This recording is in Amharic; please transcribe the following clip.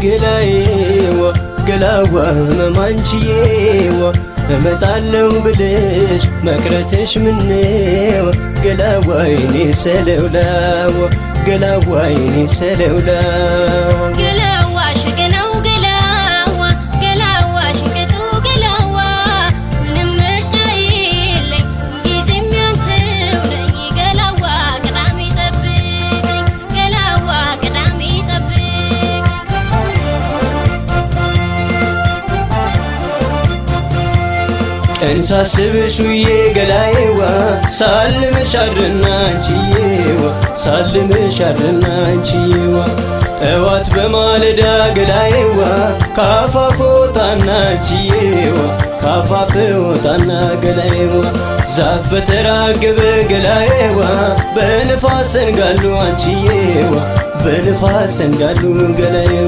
ገላዬዋ ገላዋ ህመማንችዬዋ እመጣለሁ ብለሽ መቅረትሽ ምነው ገላዋ የኔ ሰለውላዋ ገላዋ የኔ ሰለውላዋ ገላዋ ሽቅነው ገላዋ ገላዋ ሽቅጡ ገላዋ ምንም ምርጫ የለኝ ጊዜም ያንተው ነኝ ገላዋ ቅዳሜ ጠብቀኝ ገላዋ ቅዳሜ ጠብቀኝ። ቀን ሳስብሽ ውዬ ገላዬዋ ሳልምሽ አድርና አንቺዬዋ ሳልምሽ አድርና አንቺዬዋ ጠዋት በማለዳ ገላዬዋ ካፋፍ ወጣና አንቺዬዋ ካፋፍ ወጣና ገላዬዋ ዛፍ በተራገበ ገላዬዋ በንፋስ ሰንጋሉ አንቺዬዋ በንፋስ ሰንጋሉ ገላዬዋ።